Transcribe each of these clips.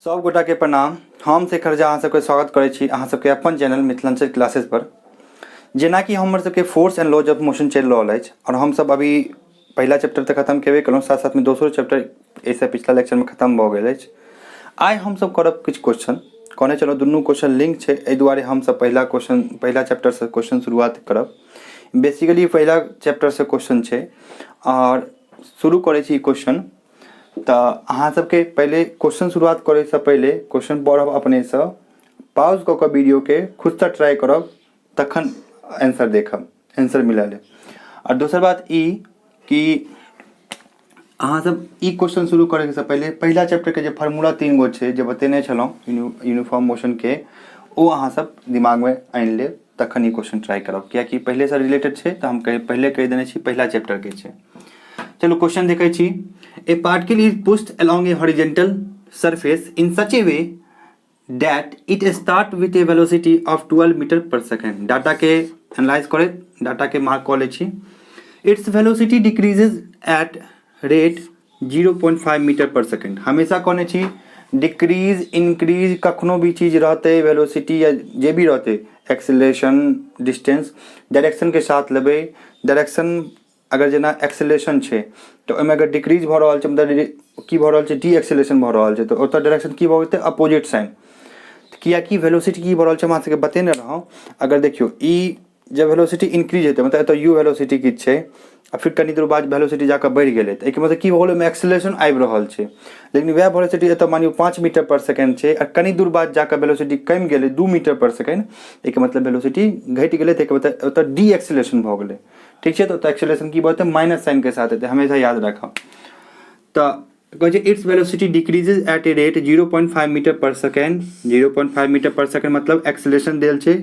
सब गोटा के प्रणाम। हम शेखर झा अहाँ सबके स्वागत करै छी अहाँ सबके अपन चैनल मिथिलांचल क्लासेस पर। जेनाकि हमर सबके force and laws of motion चलि रहल अछि और हमसब अभी पहिला चैप्टर तऽ खतम केबे केलहुँ, साथ साथमे दोसरो चैप्टर एहिसँ पिछला लेक्चरमे खतम भऽ गेल अछि। आइ हमसब करब किछु क्वेश्चन। कहने छलहुँ दुनू क्वेश्चन लिंक छै, एहि दुआरे हमसब पहिला क्वेश्चन पहिला चैप्टरसँ क्वेश्चन शुरुआत करब। बेसिकली पहिला चैप्टरसँ क्वेश्चन छै और शुरू करै छी क्वेश्चन। तऽ अहाँ सबके पहिले क्वेश्चन शुरुआत करैसँ पहिले क्वेश्चन पढ़ब अपनेसँ, पॉज कऽ कऽ वीडियोके खुदसँ ट्राई करब, तखन आंसर देखब, आंसर मिला लेब। आओर दोसर बात ई कि अहाँ सब ई क्वेश्चन शुरू करैसँ पहिले पहिला चैप्टरके जे फार्मूला 3 गो छै जे बतेने छलहुँ यूनिफॉर्म मोशनके, ओ अहाँ सब दिमागमे आनि लेब, तखन ई क्वेश्चन ट्राई करब, कियाकि पहिलेसँ रिलेटेड छै। तऽ हम पहिले कहि देने छी पहिला चैप्टरके छै। चलू क्वेश्चन देखै छी। A particle is pushed along a horizontal surface in such a way that it start with a velocity of 12 metre per second. Data के एनालाइज करैत डाटा के मार्क कऽ लै छी। Its velocity decreases at rate 0.5 metre per second. हमेशा कहने छी decrease increase कखनो भी चीज रहतै, वेलोसिटी या जे भी रहतै, एक्सेलरेशन डिस्टेंस डायरेक्शन के साथ लेबै। डायरेक्शन अगर जेना एक्सेलरेशन छै तऽ ओहिमे अगर डिक्रीज भऽ रहल छै, मतलब की भऽ रहल छै, डी एक्सेलरेशन भऽ रहल छै, तऽ ओतऽ डायरेक्शन की भऽ जेतै? Opposite sign. कियाकि वेलोसिटी की भऽ रहल छै, हम अहाँ सबके बतेने रहौं। अगर देखियौ, ई जब वेलोसिटी इंक्रीज हेतै, मतलब एतऽ यू वेलोसिटी किछु छै आ फिर कनी देर बाद वेलोसिटी जाकऽ बढ़ि गेलै, तऽ एहिके मतलब की भऽ गेलै? ओहिमे एक्सेलरेशन आबि रहल छै। लेकिन वएह वेलोसिटी एतऽ मानियौ 5 मीटर पर सेकेंड छै आ कनी दूर बाद जाकऽ वेलोसिटी कमि गेलै 2 मीटर पर सेकेंड, एहिके मतलब वेलोसिटी घटि गेलै, तऽ एहिके मतलब ओतऽ डी एक्सेलरेशन भऽ गेलै। ठीक छै? तऽ ओतऽ एक्सेलरेशन की भऽ जेतै? माइनस साइन के साथ हेतै, हमेशा याद राखब। तऽ कहै छै its velocity decreases at a rate 0.5 metre per second. 0.5 metre per second मतलब एक्सेलरेशन देल छै।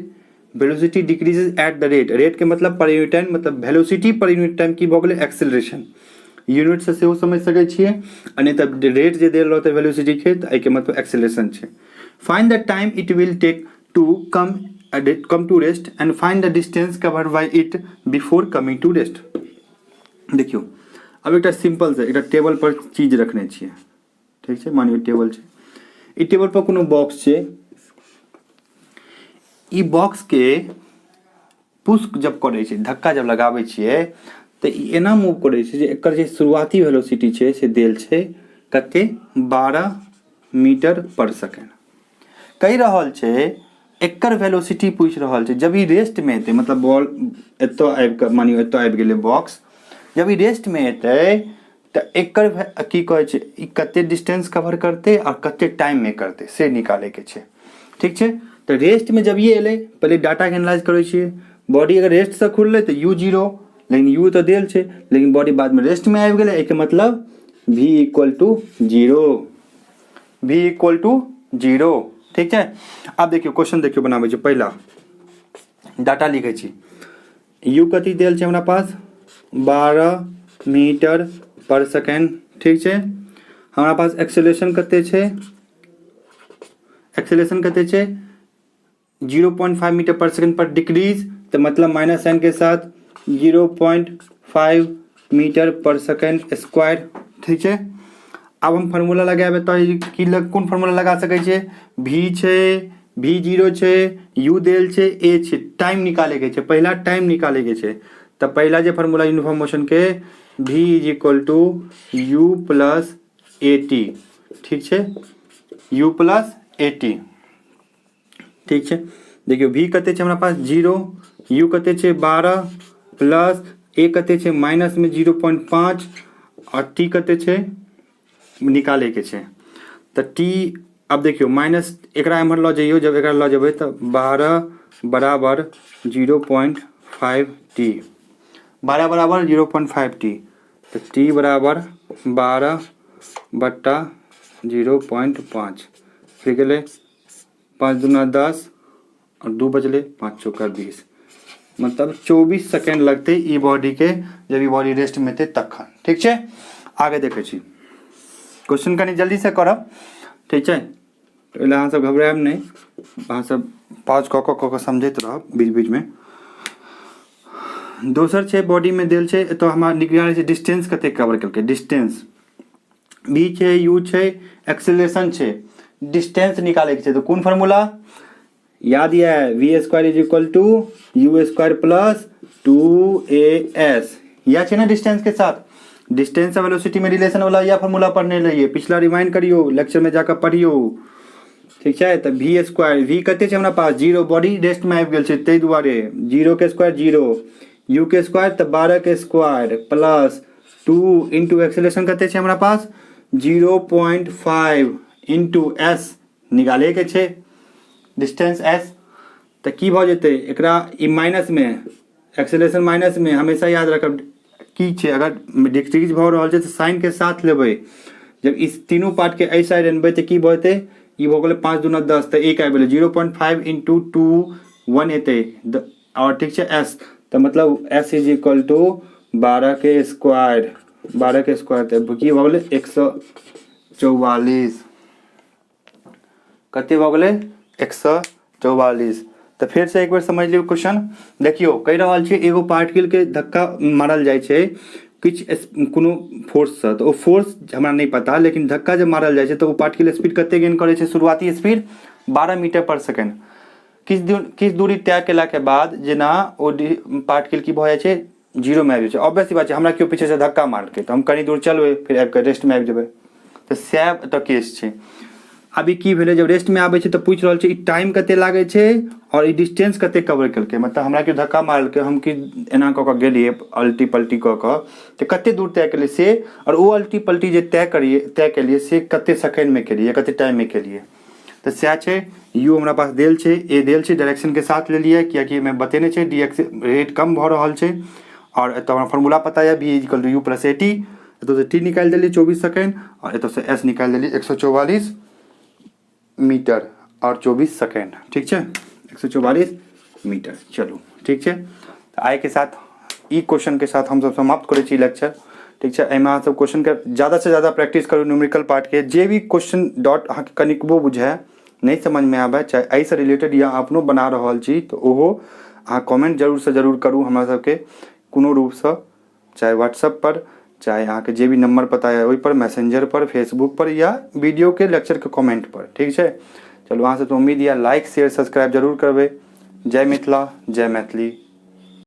Velocity decreases at the rate, rate के मतलब पर यूनिट टाइम, मतलब वेलोसिटी पर यूनिट टाइम की भऽ गेलै? एक्सेलरेशन। यूनिट से सेहो समझ सकै छियै आ नहि तऽ रेट जे देल रहतै वेलोसिटी के, तऽ एहिके मतलब एक्सेलरेशन छै। Find the time it will take to come to rest and find the distance covered by it before coming to rest. देखियौ, आब एकटा सिंपल से एकटा टेबल पर चीज रखने छियै, ठीक छै? मानियौ टेबल छै, ई टेबल पर कोनो बॉक्स छै। ई बॉक्स के पुश जब करै छै, धक्का जब लगाबै छियै, तऽ ई एना मूव करै छै जे एकर जे शुरुआती वेलोसिटी छै से देल छै कते? 12 मीटर पर सेकेंड। कहि रहल छै, एकर वेलोसिटी पूछि रहल छै जब ई रेस्ट में एतै, मतलब बॉल एतऽ आबि कऽ, मानियौ एतऽ आबि गेलै बॉक्स, जब ई रेस्ट में एतै तऽ एकर की कहै छै, ई कते डिस्टेंस कवर करतै आओर कते टाइम में करतै, से निकालैके छै। ठीक छै? तऽ रेस्ट में जब ये एलै, पहिले डाटा के एनालाइज करै छियै। बॉडी अगर रेस्ट से खुललै तऽ यू जीरो, लेकिन यू तऽ देल छै, लेकिन बॉडी बाद में रेस्ट में आबि गेलै, एहिके मतलब v equal to 0, v equal to 0। ठीक छै? आब देखियौ, क्वेश्चन देखियौ बनाबै छै। पहिला डाटा लिखै छी। यू कथी देल छै हमरा पास? 12 मीटर पर सेकेंड। ठीक छै? हमरा पास एक्सेलरेशन कते छै? एक्सेलरेशन कते छै? 0.5 मीटर पर सेकेंड पर डिक्रीज, तऽ मतलब माइनस साइन के साथ 0.5 मीटर पर सेकेंड स्क्वायर। ठीक छै? आब हम फार्मूला लगाएब। तऽ की लग कोन फार्मूला लगा सकै छियै? v छै, v 0 छै, u देल छै, a छै, टाइम निकाले के छै। पहिला टाइम निकाले के छै, तऽ पहिला जे फार्मूला यूनिफॉर्म मोशन के, v is equal to u plus a t। ठीक छै? u plus a t। ठीक छै? देखियौ, v कते छै हमरा पास? 0। u कते छै? 12। प्लस a कते छै? माइनस में 0.5। और t कते छै, निकाले के छै। तऽ t आब देखियौ, माइनस एकरा एम्हर लऽ जइयौ। जब एकरा लऽ जेबै तऽ 12 बराबर 0.5 टी, 12 बराबर 0.5 टी, तऽ टी बराबर 12 बट्टा 0.5। फिर गेलै 5 दूना 10 और 2 बचलै, 5 चौका 20, मतलब 24 सेकेंड लगतै ई बॉडी के जब ई बॉडी रेस्ट में हेतै तखन। ठीक छै? आगे देखै छी क्वेश्चन। कनि जल्दी से करब, ठीक छै? तऽ ओहि लए अहाँ सब घबरायब नहि। अहाँ सब पॉज कऽ कऽ कऽ कऽ समझैत रहब बीच बीचमे। दोसर छै, बॉडी में देल छै, एतऽ हमरा निकालै छै डिस्टेंस कते कवर केलकै। डिस्टेंस v छै, u छै, एक्सेलरेशन छै। डिस्टेंस निकालैके छै। तऽ कोन फॉर्मूला याद यऽ? V square is equal to U square plus two A S. इएह छै ने डिस्टेंस के साथ, डिस्टेंस आ वेलोसिटी में रिलेशन वाला इएह फॉर्मूला पढ़ने रहियै। पिछला रिमाइंड करियौ, लेक्चर में जाकऽ पढ़ियौ, ठीक छै? तऽ भी स्क्वायर, भी कते छै हमरा पास? जीरो। बॉडी रेस्ट में आबि गेल छै, ताहि दुआरे जीरो के स्क्वायर जीरो, यू के स्क्वायर तऽ 12 के square, plus two into acceleration कते छै हमरा पास? 0.5 इंटू एस निकालैके छै, डिस्टेंस एस। तऽ की भऽ जेतै एकरा? ई माइनसमे, एक्सेलेरेशन माइनसमे हमेशा याद रखब की छै, अगर डिक्रीज भऽ रहल छै तऽ साइनके साथ लेबै। जब इस तीनू पार्टके एहि साइड अनबै तऽ की भऽ जेतै? ई भऽ गेलै 5 दूना 10, तऽ एक आबि गेलै, 0.5 इंटू 2 1 एतै आओर ठीक छै एस। तऽ मतलब एस is equal to 12 के स्क्वायर, 12 के स्क्वायर तऽ की भऽ गेलै? 144। कते भऽ गेलै? 144। तऽ फेरसँ एक बेर समझ लियौ क्वेश्चन। देखियौ, कहि रहल छै एगो पार्टिकलके धक्का मारल जाइ छै किछु कोनो फोर्ससँ, तऽ ओ फोर्स हमरा नहि पता, लेकिन धक्का जे मारल जाइ छै तऽ ओ पार्टिकल स्पीड कते गेन करै छै? शुरुआती स्पीड 12 मीटर पर सेकेंड। किछु दूरी तय केलाके बाद जेना ओ पार्टिकल की भऽ जाइ छै? जीरोमे आबि जाइ छै। ऑब्वियस बात छै, हमरा केओ पीछेसँ धक्का मारलकै तऽ हम कनि दूर चलबै, फेर आबि कऽ रेस्टमे आबि जेबै। तऽ सएह एतऽ केस छै। अभी की भेलै? जब रेस्टमे आबै छै तऽ पूछि रहल छै ई टाइम कते लागै छै आओर ई डिस्टेंस कते कवर केलकै। मतलब हमरा केओ धक्का मारलकै, हम की एना कऽ कऽ गेलियै अल्टी पल्टी कऽ कऽ, तऽ कते दूर तय केलियै से, आओर ओ अल्टी पल्टी जे तय केलियै से कते सेकेंडमे केलियै, कते टाइममे केलियै। तऽ सएह छै। यू हमरा पास देल छै, ए देल छै, डायरेक्शनके साथ लेलियै कियाकि एहिमे बतेने छै डी एक्स रेट कम भऽ रहल छै। आओर एतऽ हमरा फॉर्मूला पता यऽ, V is equal to U plus A T. एतऽसँ टी निकालि देलियै 24 सेकेंड आओर एतऽसँ एस निकालि देलियै 144 मीटर आओर 24 सेकेंड। ठीक छै? 144 मीटर। चलू, ठीक छै। तऽ आइके साथ ई क्वेश्चनके साथ हमसभ समाप्त करै छी लेक्चर। ठीक छै? एहिमे अहाँसभ क्वेश्चनके ज्यादासँ ज्यादा प्रैक्टिस करू, न्यूमेरिकल पार्टके। जे भी क्वेश्चन डॉट अहाँके कनिकबो बुझाए, नहि समझमे आबै, चाहे एहिसँ रिलेटेड या अपनो बना रहल छी, तऽ ओहो अहाँ कमेंट जरूरसँ जरूर करू हमरा सबके कोनो रूपसँ, चाहे व्हाट्सएप पर, चाहे अहाँके जे भी नंबर पता यऽ ओहिपर, मैसेंजर पर, फेसबुक पर या वीडियोके लेक्चरके कमेंट पर। ठीक छै? चलू, अहाँ सबसँ उम्मीद यऽ लाइक, शेयर, सब्सक्राइब जरूर करबै। जय मिथिला, जय मैथिली।